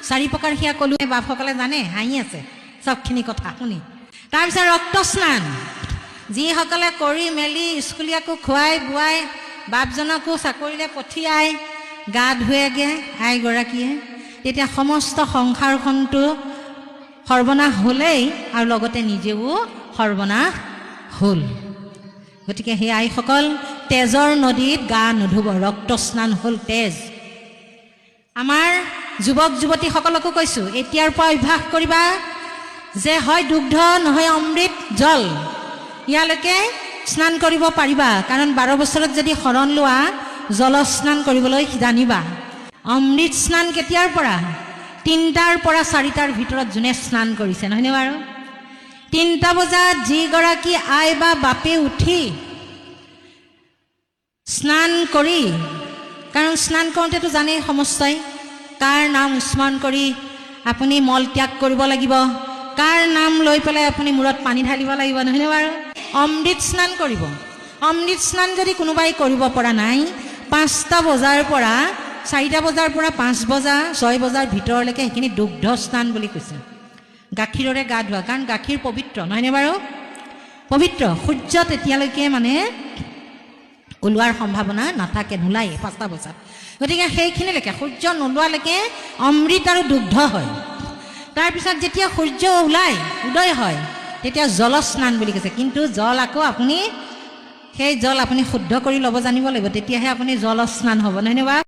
চাৰি প্ৰকাৰ সেয়া ক'লো। বাপসকলে জানে, হাঁহি আছে চবখিনি কথা শুনি। তাৰপিছত ৰক্ত স্নান, যিসকলে কৰি মেলি স্কুলীয়াকো খুৱাই বোৱাই বাপজনকো চাকৰিলৈ পঠিয়াই গা ধুৱেগৈ আইগৰাকীয়ে, তেতিয়া সমস্ত সংসাৰখনটো সৰ্বনাশ হ'লেই আৰু লগতে নিজেও সৰ্বনাশ হ'ল। গতিকে সেই আইসকল তেজৰ নদীত গা নুধুব। ৰক্ত স্নান হ'ল তেজ। আমাৰ যুৱক যুৱতীসকলকো কৈছোঁ, এতিয়াৰ পৰা অভ্যাস কৰিবা যে হয় দুগ্ধ নহয় অমৃত জল ইয়ালৈকে স্নান কৰিব পাৰিবা। কাৰণ 12 বছৰত যদি শৰণ লোৱা, জল স্নান কৰিবলৈ জানিবা। অমৃত স্নান কেতিয়াৰ পৰা? 3টাৰ পৰা 4টাৰ ভিতৰত যোনে স্নান কৰিছে, নহয়নে বাৰু? 3টা বজাত যিগৰাকী আই বা বাপে উঠি স্নান কৰি, কাৰণ স্নান কৰোঁতেতো জানেই সমস্তই কাৰ নাম স্মৰণ কৰি আপুনি মল ত্যাগ কৰিব লাগিব, কাৰ নাম লৈ পেলাই আপুনি মূৰত পানী ঢালিব লাগিব, নহয়নে বাৰু? অমৃত স্নান কৰিব। অমৃত স্নান যদি কোনোবাই কৰিব পৰা নাই, 5টা বজাৰ পৰা, 4টা বজাৰ পৰা 5 বজা 6 বজাৰ ভিতৰলৈকে সেইখিনি দুগ্ধ স্নান বুলি কৈছে। গাখীৰৰে গা ধোৱা, কাৰণ গাখীৰ পবিত্ৰ, নহয়নে বাৰু? পবিত্ৰ। সূৰ্য তেতিয়ালৈকে মানে ওলোৱাৰ সম্ভাৱনা নাথাকে, নোলায়ে 5টা বজাত। গতিকে সেইখিনিলৈকে সূৰ্য নোলোৱালৈকে অমৃত আৰু দুগ্ধ হয়। তাৰপিছত যেতিয়া সূৰ্য ওলায়, উদয় হয়, তেতিয়া জল স্নান বুলি কৈছে। কিন্তু জল আকৌ আপুনি সেই জল আপুনি শুদ্ধ কৰি ল'ব জানিব লাগিব, তেতিয়াহে আপুনি জল স্নান হ'ব, নহয়নে বাৰু?